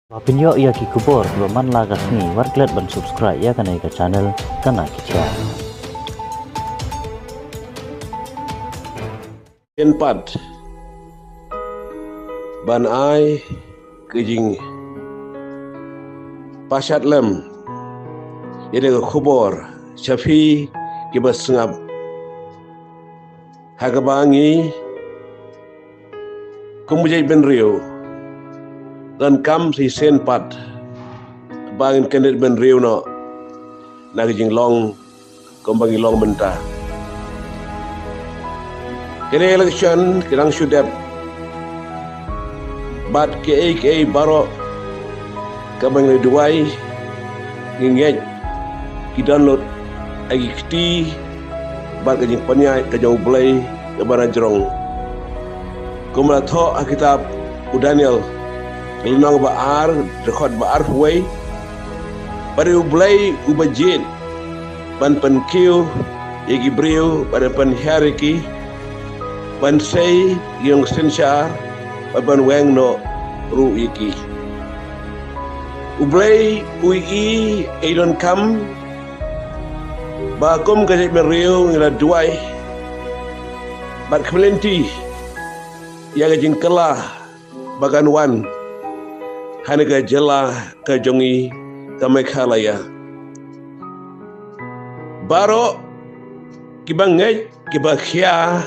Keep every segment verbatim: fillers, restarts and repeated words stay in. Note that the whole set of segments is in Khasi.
Ba pynïoh ïa ki khubor kiba man la ka sngi, wat klet ban subscribe ïa kane ka channel Kana Ki Jaiñ. Sien pat ban ai ka jingpashat lem ïa ka khubor sha phi kiba sngap, ha kaba ngi kum ka jaitbynriew donkam shisien pat ba ngin kyndit bynriew noh na ka jinglong kumba ngi long mynta. Kine election ki dang shu dep, bad kiei kiei baroh kaba ngi la duwai, ngi ngeit ki don lut ha ki kti bad ka jingpynïaid ka jong U Blei kaba na jrong. Kumba la thoh ha kitab u Daniel, ka lynnong ba ar, dkhot ba arphew wei: Bad U Blei uba jied ban pynkiew ïa ki briew, ban pynhiar ïa ki, ban sei ïa ki nongsynshar, bad ban weng noh ruh ïa ki. U Blei u ïohi ïa i donkam, ba kum ka jaitbynriew ngi la duwai bad khmih lynti ïa ka jingkylla ba kan wan ha kane ka jylla ka jong ngi ka Meghalaya. Baroh kiba ngeit, kiba khia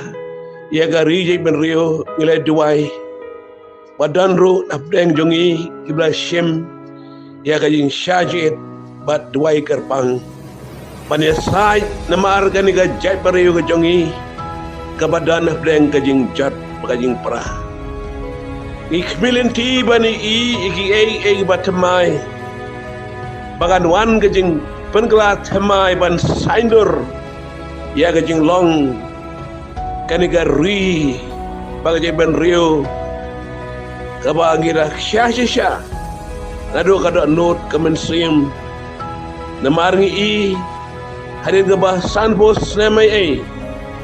ïa ka ri jaitbynriew, ngi la duwai ba don ruh hapdeng jong ngi kiba la shim ïa ka jingshah jied bad duwai kyrpang ban ïasaid namar kane ka jaitbynriew ka jong ngi kaba don hapdeng ka jingjot bad ka jingpra. Ngi khmih lynti ban ïohi ïa kiei kiei kiba thymmai ba kan wan ka jingpynkylla thymmai ban saiñdur ïa ka jinglong kane ka ri bad ka jaitbynriew kaba ngi la khia shisha naduh ka dohnud ka mynsiem. Namar ngi i hadien kaba sanphew snem eiei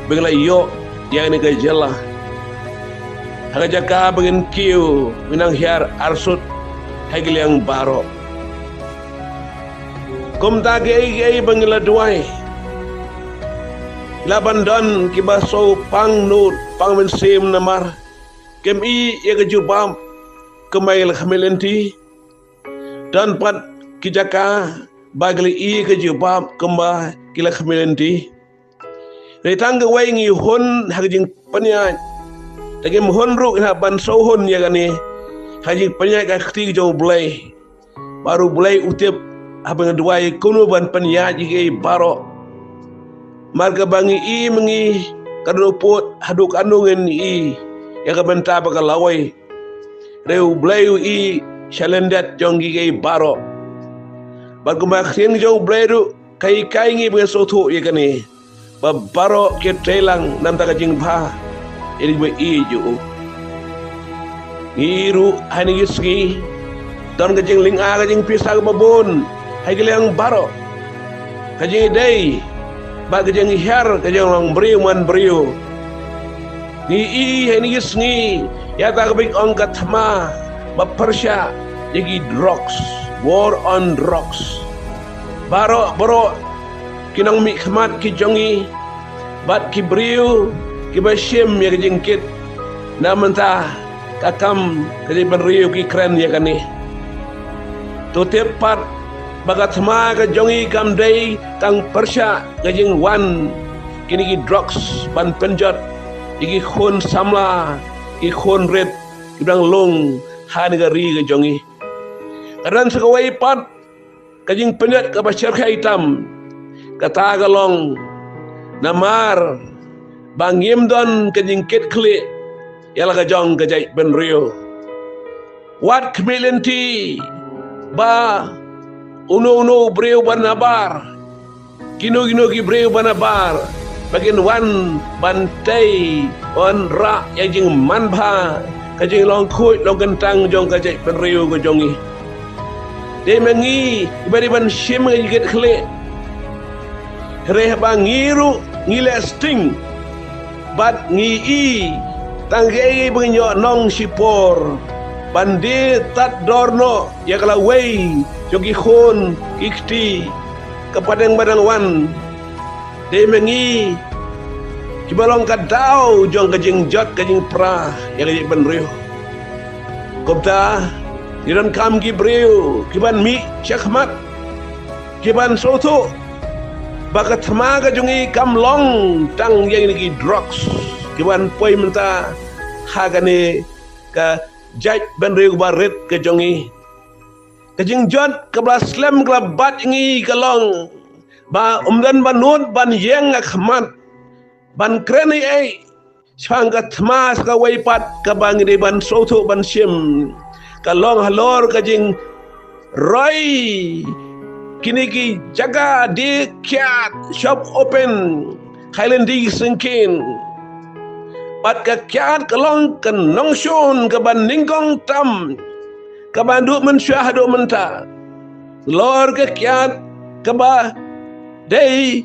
ba ngi la ïoh ïa kane ka jylla ha ka jaka ba ngin kiew, ngin nang hiar arsut ha ki liang baroh. Kumta kiei kiei ba ngi la duwai, la ban don kiba shu pang nud pang mynsiem namar kim i ïa ka jubab kumba ki la khmih lynti. Don pat ki jaka ba ki la i ïa ka jubab kumba ki la khmih lynti. Hynrei tang kawei ngi hun ha ka jingpynïaid, te ngim hun ruh ïa ban shu hun ïa kane, ha ka jingpynïaid ka kti ka jong U Blei. Bad U Blei u tip haba ngi duwai kumno ban pynïaid ïa kiei baroh. Namar kaba ngi i ma ngi, ka dohnud haduh katno ngin i ïa ka bynta ba ka lawei. Hynrei U Blei u i sha lyndet jong kiei baroh. Bad kumba ka ktien jong U Blei ruh ka hikai ngi ba ngin sngewthuh ïa kane, ba baroh ki tei lang na ka bynta ka jingbha ïa kiba i ïa u. Ngi i ruh ha kine ki sngi don ka jinglynga ka jingpisa kaba bun ha ki liang baroh, ka jingïadei bad ka jinghiar ka jinglong briew man briew. Ngi i ha kine ki sngi ïa kata kaba ngi ong ka thma ba pyrshah ïa ki drugs, war on drugs. Baroh baroh ki nongmihkhmat ki jong ngi bad ki briew kiba shim ïa ka jingkit na ka bynta ka kam ka jaitbynriew ki kren ïa kane. To tip pat ba ka thma ka jong ngi kam dei tang pyrshah ka jingwan kine ki drugs ban pynjot ïa ki khun samla, ki khun rit kiba dang lung ha kane ka ri ka jong ngi. Ka don sa kawei pat ka jingpynjot kaba shyrkhei tam, kata ka long namar ba ngim don ka jingkitkhlieh ïa la ka jong ka jaitbynriew. Wat khmih lynti ba uno uno u briew ba nabar, kino kino ki briew ba nabar ba kin wan ban tei, wanrah ïa ka jingmanbha, ka jinglong khuid long kyntang jong ka jaitbynriew ka jong ngi. Dei ma ngi kiba dei ban shim ka jingkitkhlieh. Hynrei haba ngi ruh ngi leh sting bad ngi i tang kiei kiei ba ngin ïoh nong shipor, ban die tad dor noh ïa ka lawei jong ki khun ki kti ka pateng ba dang wan. Dei ma ngi kiba long ka daw jong ka jingjot ka jingpra ïa ka jaitbynriew. Kumta ngi donkam ki briew kiban mih shakhmat, kiban sngewthuh ba ka thma ka jong ngi kam long tang ïa kine ki drugs kiban poi mynta ha kane ka jaitbynriew ba rit ka jong ngi. Ka jingjot kaba la slem ka la bat ïa ngi ka long ba ym don ba nud ban ïeng ha khmat ban kren ei ei shaphang ka thma sa kawei pat kaba ngi dei ban sngewthuh ban shim. Ka long halor ka jingroi kine ki jaka die kiad shop open ha Lynti Syngkien. Bad ka kiad ka long ka nongshun kaba nyngkong tam kaba duh mynshuwa haduh mynta. Halor ka kiad kaba dei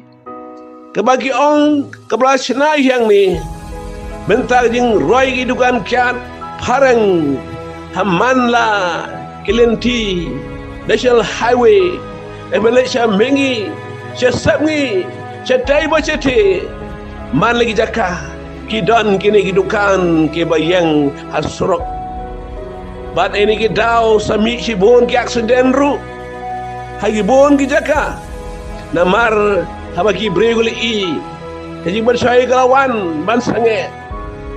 kaba ki ong kaba la shna ïa ngi. Mynta ka jingroi ki dukan kiad phareng ha man la ki lynti National Highway, eh, mynta sha Mengi, sha Sepngi, sha Daiba, sha te man la ki jaka ki don kine ki dukan kiba ïeng ha surok. Bad ha kine ki daw sa mih shibun ki accident ruh ha ki bun ki jaka. Namar haba ki briew ki la ïohi ka jingpynshoi ka la wan ban sangeh,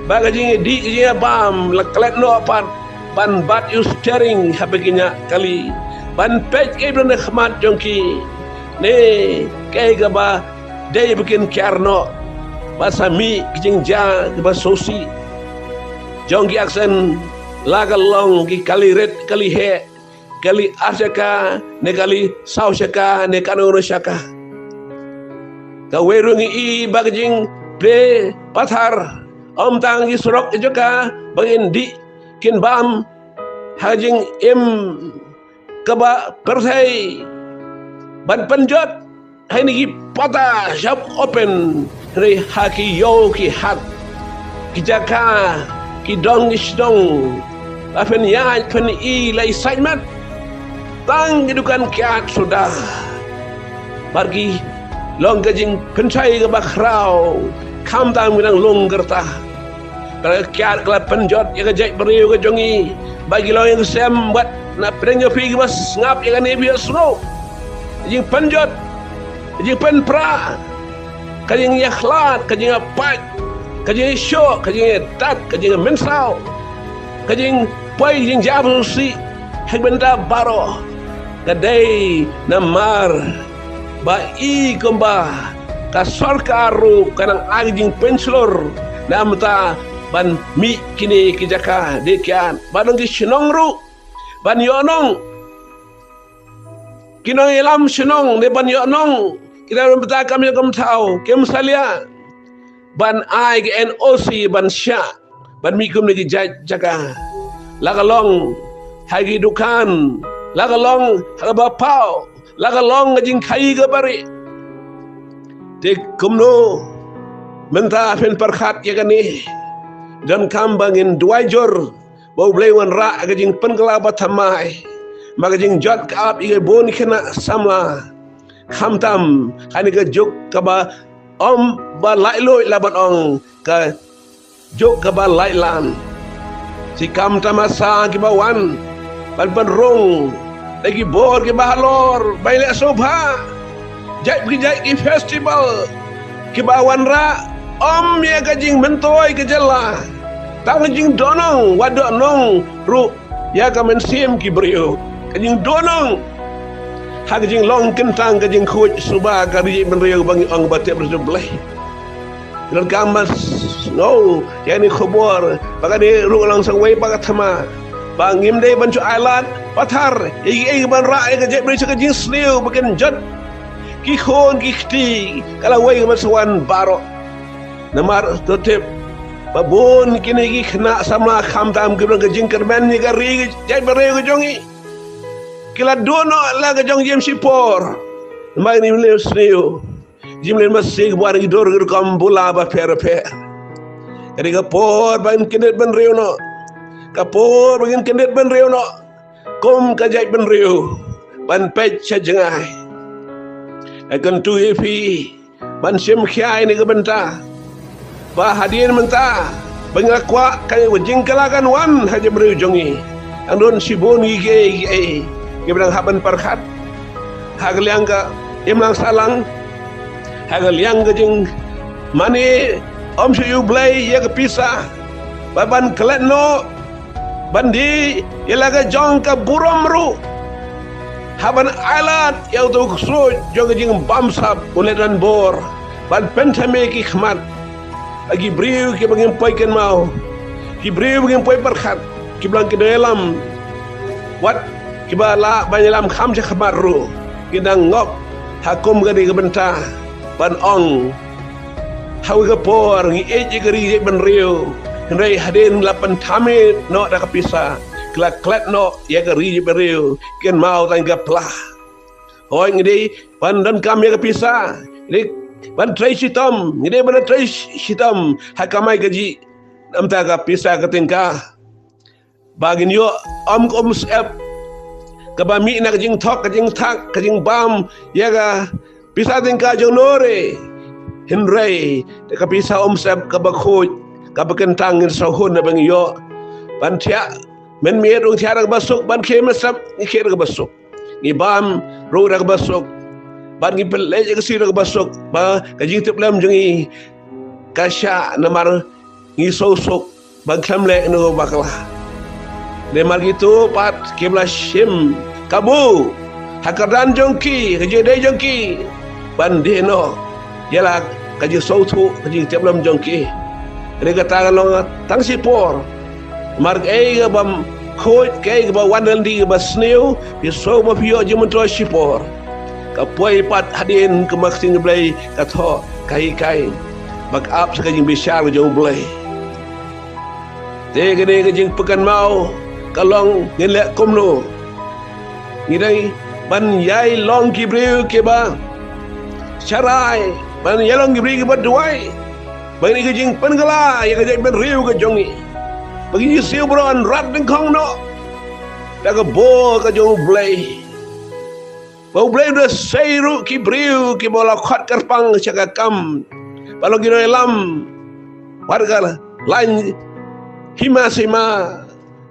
ba ka jingïadih ka jingïabam la klet noh pat ban bat ïa u steering haba ki ñiah kali, ban peit kaei ba don ha khmat jong ki ne kaei kaba dei ba kin kiar noh. Bad sa mih ka jingjia kaba sngewsih jong ki accident, la ka long ki kali rit kali heh, kali ar shaka ne kali saw shaka ne kano kano shaka. Kawei ruh ngi ïohi ba ka jingplie pathar ym tang ki surok ki jaka ba ngin dih kin bam ha ka jingim kaba pyrthei ban pynjot ha kine ki pata shop open, hynrei ha ki ïew ki hat, ki jaka, ki dong ki shnong, ba phin ïaid phin ïohi la i sait mat tang ki dukan kiad suda. Bad ki long ka jingpynshoi kaba khraw khamtam ki nang lung ka rta. Ka la kiad ka la pynjot ïa ka jaitbynriew ka jong ngi ba ki long ïa ka sem bad na pdeng jong phi kiba sngap ïa kane phi ïohsngew ka jingpynjot, ka jingpynpra, ka jingïakhlad, ka jingïapait, ka jingïashoh, ka jingïadat, ka jingmynsaw, ka jingpoi, ka jingjia ba sngewsih ha ki bynta baroh. Ka dei namar ba i kumba ka sorkar ruh ka nang ai ka jingpynshlur na bynta ban mih kine ki jaka die kiad, ban long ki shnong ruh ban ïoh nong, ki nongïalam shnong ne ban ïoh nong, ki nongïalam bynta kam ïa kam thaw kim salia ban ai ka N O C ban shah ban mih kumne ki jait jaka. La ka long ha ki dukan, la ka long ha kaba paw, la ka long ka jingkhaïi kaba rieh. Te kumno mynta phin pyrkhat ïa kane? Donkam ba ngin duwai jur ba U Blei un wanrah ka jingpynkylla ba thymmai, ba ka jingjot ka ap ïa ki bun ki khynnah samla, khamtam ha kane ka juk kaba ym ba laitluid, la ban ong ka juk kaba laitlan. Shi kam tamasa kiba wan ban pynrung da ki bor kiba halor ban leh sngewbha, jait ki jait ki festival kiba wanrah ym ïa ka jingmyntoi ka jylla, tang ka jingdonong, wat dohnong ruh ïa ka mynsiem ki briew. Ka jingdonong ha ka jinglong kyntang ka jingkhuid suba ka ri bynriew ba ngi ong ba tip ri U Blei. Ngan kam ba sngew ïa kane ka khubor ba kane ruh ka long sa kawei pat ka thma ba ngim dei ban shu ailad pathar ïa kiei kiban rah ïa ka jaitbynriew sha ka jingsniew ba kin jot ki khun ki kti ka lawei kaba sa wan baroh. Namar to tip ba bun kine ki khynnah samla khamtam kiba long ka jingkyrmen ïa ka ri ka jaitbynriew ka jong ngi, ki la duh noh la ka jong jingim shipor. Namar kine ki leh sniew, jingim leh masi kiba wan ki dur ki rukom bula bapher bapher. Ka dei ka por ban kyndit bynriew noh. ka por ba ngin kyndit bynriew noh kum ka jaitbynriew ban peit sha jngai. Nga kyntu ïa phi ban shim khia ïa kane ka bynta, ba hadien mynta ba ngi la kwah ka jingkylla kan wan ha jaitbynriew jong ngi, dang don shibun kiei kiei kiba dang hap ban pyrkhat ha ka liang ka imlang sahlang, ha ka liang ka jingmane. Ym shu ïa U Blei ïa ka pisa ba ban klet noh ban die ïa la ka jong ka burom ruh, hap ban ailad ïa uto u ksuid jong ka jingbamsap u leit ban bor ban pynthame ki khmat. Ba ki briew kiba ngim poi kynmaw, ki briew ba ngim poi pyrkhat, kiba long ki nongïalam, wat kiba lah ban ïalam kham sha khmat ruh, kin dang ngop ha kum kane ka bynta ban ong, ha kawei ka por ngi ïeit ïa ka ri jaitbynriew, hynrei hadien la pynthame noh da ka pisa, ki la klet noh ïa ka ri jaitbynriew, kynmaw tang ka pla. Hooid, ngi dei ban donkam ïa ka pisa, ngi dei ban trei shitom, ngi dei ban trei shitom ha ka kamai kajih, namar ka pisa ka tyngka ba ngin ïoh, ym ka umsyep kaba mih na ka jingthok ka jingthak ka jingbam ïa ka pisa tyngka jong no re, hynrei da ka pisa umsyep kaba khuid kaba kyntang ngin sngewhun ba ngin ïoh. Ban thiah mynmiet ruh ngi thiah da kaba suk, ban khie mynsiem ngi khie da kaba suk, ngi bam ruh da kaba suk, bad ngi pynleit ïa ka sngi da kaba suk, ba ka jingtiplem jong ngi ka shah namar ngi sngewsuk ba ngim leh ïa kano kaba bakla. Namar kito pat kiba la shim kabu ha ka kyrdan jong ki, ka jingïadei jong ki, ban die noh ïa la ka jingsngewthuh, ka jingtiplem jong ki. Hynrei kata ka long tang shipor. Namar kaei kaba khuid, kaei kaba wan na ka lynti kaba sniew, phi sngew ba phi ïoh jingmyntoi shipor, ka poi pat hadien, kumba ka ktien U Blei ka thoh, ka hikai, ba ka ap sha ka jingbishar ka jong U Blei. Te kane ka jingpynkynmaw ka long ngin leh kumno. Ngi dei ban ïai long ki briew kiba sharai, ban ïai long ki briew kiba duwai, ba ngin ïoh ka jingpynkylla ïa ka jaitbynriew ka jong ngi, ba ngin siew baroh, ban rat dyngkhong noh da ka bor ka jong U Blei. Ba U Blei u da sei ruh ki briew kiba la khot kyrpang sha ka kam ban long ki nongïalam, bad ka lain hima sima,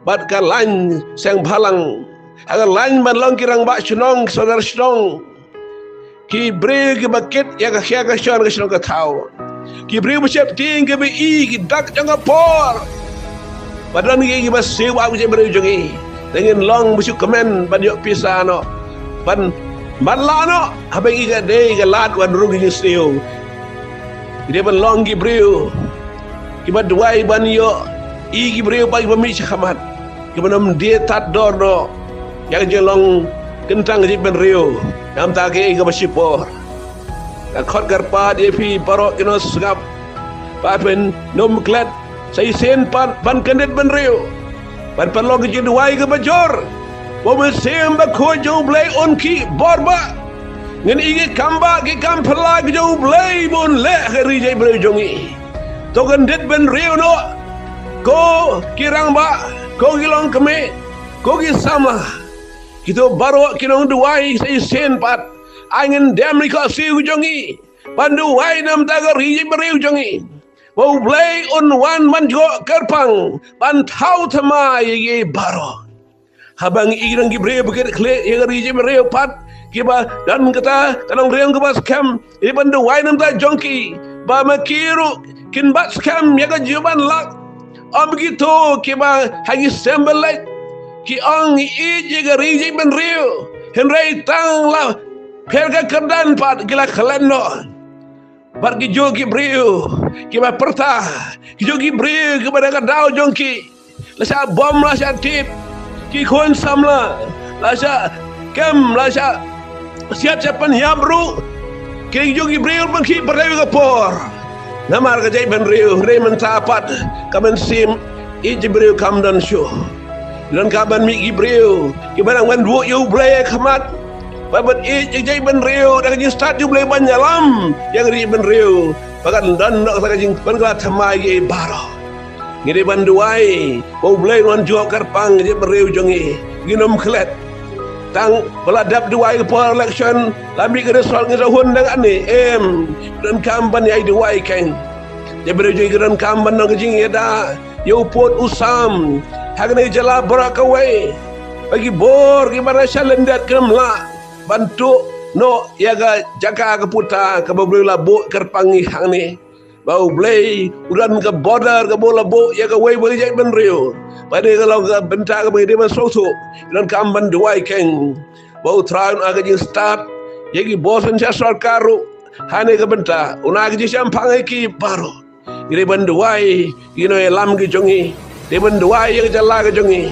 bad ka lain seng bhalang, ha ka lain ban long ki rangbah shnong, ki sordar shnong, ki briew kiba kit ïa ka khia ka shon, ka shnong ka thaw, ki briew ba sheptieng, kiba i ki dak jong ka por. Ba don kiei kiba siew ïa ka jaitbynriew jong ngi, te ngin long ba shu kmen ban ïoh pisa noh, ban, ban lah noh, haba ngi, ka dei ka lad ban rung ka jingsniew. Ngi dei ban long ki briew kiba duwai ban ïoh i ki briew pat kiba mih sha khmat, kiba nym die tad dor noh ïa ka jinglong kyntang ka jaitbynriew. Namar kaei kaba shipor, nga khot kyrpad ïa phi baroh ki nongsngap, ba phin nym klet sa shisien pat ban kyndit bynriew, ban pynlong ka jingduwai kaba jur, ba U Mynsiem Bakhuid jong U Blei un khih bor ba ngin i ki kam ba, ki kam phylla ka jong U Blei ba un leh ha ka ri jaitbynriew jong ngi. To kyndit bynriew noh, ko ki rangbah, ko ki longkmie, ko ki samla, kito baroh ki nongduwai sa shisien pat, ai ngin dem ïa ka khohsiew ka jong ngi ban duwai namar ka ri jaitbynriew jong ngi, ba U Blei un wan ban jngoh kyrpang, ban thaw thymmai ïa ngi baroh. Haba ngi i ki briew ba kit khlieh ïa ka ri jaitbynriew pat, kiba don kata ka nongrim kaba skhem, ngi ban duwai namar jong ki, ba ma ki ruh kin bat skhem ïa ka jingban lak. Ym kito kiba ha ki seng ba leit ki ong ngi ïeit ïa ka ri jaitbynriew, hynrei tang la pher ka kyrdan pat ki la klet noh. Bad kijuh ki briew kiba pyrta, kijuh ki briew kiba da ka daw jong ki, la shah bom, la shah tip, ki khun samla la shah kem, la shah siat, shah pynïap ruh. Kijuh ki briew ba ki pyrta ïa ka por. Namar ka jaitbynriew, hynrei mynta pat ka mynsiem ïeit jaitbynriew kam don shuh. Don ka ban mih ki briew kiba nang wan buh ïa U Blei ha khmat, ba ban ïeit ïa ka jaitbynriew da ka jingstad U Blei ban ïalam ïa ka ri bynriew, ba kan don noh ka jingpynkylla thymmai ïa baroh. Ngi dei ban duwai ba U Blei un wan jngoh kyrpang ïa ka jaitbynriew jong ngi. Ngin ym klet. Tang ba la dep duwai ka por election, la mih ka result ngi sa hun dang ane. Em, donkam ban ïai duwai keiñ. Jaitbynriew jong ngi donkam ban don ka jingïada ïa u pud u sam ha kane ka jylla baroh kawei. Ba ki bor kiba na sha lyndet kim lah ban tuh noh ïa ka jaka ka puta kaba U Blei u la buh kyrpang ïa ngi hangne. Ba U Blei u don ka border kaba u la buh ïa kawei pa ka jaitbynriew. Ba dei ka long ka bynta kaba ngi dei ban sngewthuh. Donkam ban duwai keiñ ba U Trai un ai ka jingstad ïa ki bor synshar sorkar ruh ha kane ka bynta. Un ai ka jingshemphang ïa ki baroh. Ngi dei ban duwai ïa ki nongïalam ki jong ngi. Dei ban duwai ïa ka jylla ka jong ngi.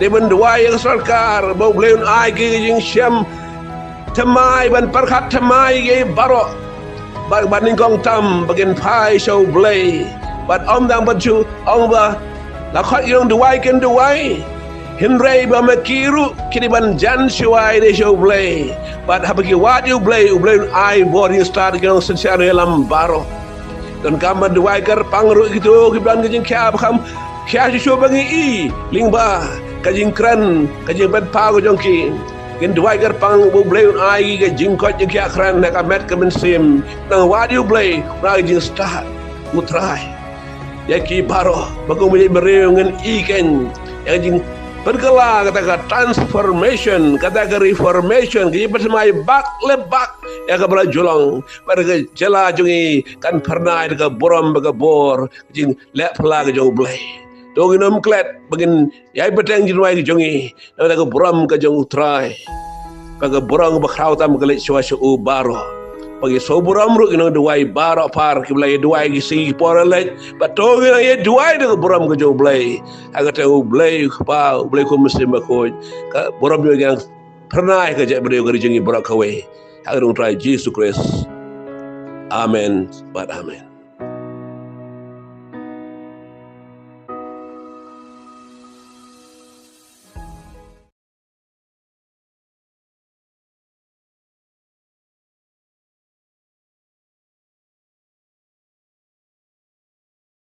Dei ban duwai ïa ka sorkar ba U Blei un ai ki ka jingshem thymmai, ban pyrkhat thymmai ïa ki baroh. Ba, ba nyngkong tam ba kin phai sha U Blei. Bad ym tang ban shu ong ba la khot ïa ki nongduwai kin duwai. Hynrei ba ma ki ruh ki dei ban jan shuwa ïa ki sha U Blei. Bad haba ki wad ïa U Blei, U Blei un ai bor jingstad ïa ki nongsynshar ïalam baroh. Donkam ban duwai kyrpang ruh ïa kito kiba don ka jingkhia ba kham khia shuh shuh ba ngi i lyngba ka jingkren, ka jingpynpaw ka jong ki. Ngin duwai kyrpang ba U Blei un ai ki ka jingkoit jingkhiah kren ha ka met ka mynsiem. Nang wad ïa U Blei un ai ka jingstad, U Trai, ïa ki baroh, ba kum u jaitbynriew ngin i keiñ ïa ka jingpynkylla, kata ka transformation, kata ka reformation, ka jingpynthymmai bak le bak ïa kaba la ju long. Bad ka jylla jong ngi kan phyrnai da ka burom bad ka bor, ka jingleh phylla ka jong U Blei. To ngin ym klet ba ngin ïai bteng jingduwai ka jong ngi na ka bynta ka burom ka jong U Trai. Ba ka burom ba khraw tam ka leit shuwa sha u baroh. Ba ngi sngewburom ruh ïa ki nongduwai baroh par kiba la ïa duwai ki sngi ki por leit. Ba to ngin ïa duwai da ka burom ka jong U Blei. Ha kata U Blei u Kpa, U Blei u Khun Mynsiem Bakhuid, ka burom jong ngi kan phyrnai ha ka jaitbynriew ka ri jong ngi baroh kawei. Ha ka kyrteng U Trai Jisu Khrist. Amen bad amen.